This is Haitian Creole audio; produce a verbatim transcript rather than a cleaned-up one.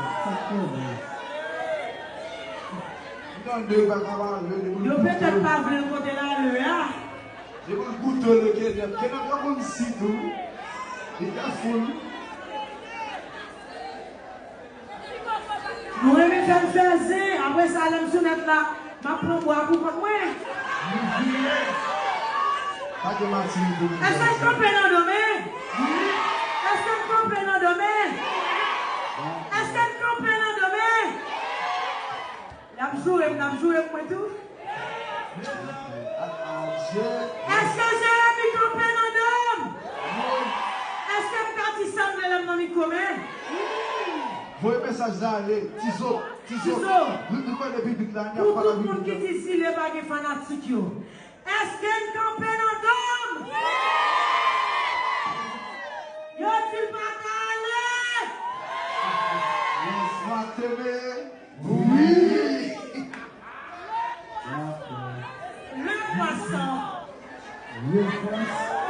Sa k pwoblèm? M tande pa ka pale, depi l Yo petèt pa vle l kote l ale a. Depi l goute le Kenèp, Kenèp yo konn si tou. Li ka foul. Nou renmen fè l fè zen, apre sa, lè m sou nèt la, m ap pran bwa pou kont mwen. Pa gen matirite. Èske m kanpe nan do m? Èske m kanpe nan do m? Èske m kanpe nan do m? L ap joure m, l ap joure m mwen tou. Èske Jeremi kanpe nan do m? Èske m ka di sa m vle lè m nan mikwo, men? Voye mesaj la ale, Tizo, Tizo. Tizo. Nou, nou konnen piblik la, n ap pale ak piblik la. Pou tout moun ki di Zile pa gen fanatik yo, èske n kanpe nan do m? Yo di l pa ka ale. Yes, Matene. Wi. Le pwason. Le pwason.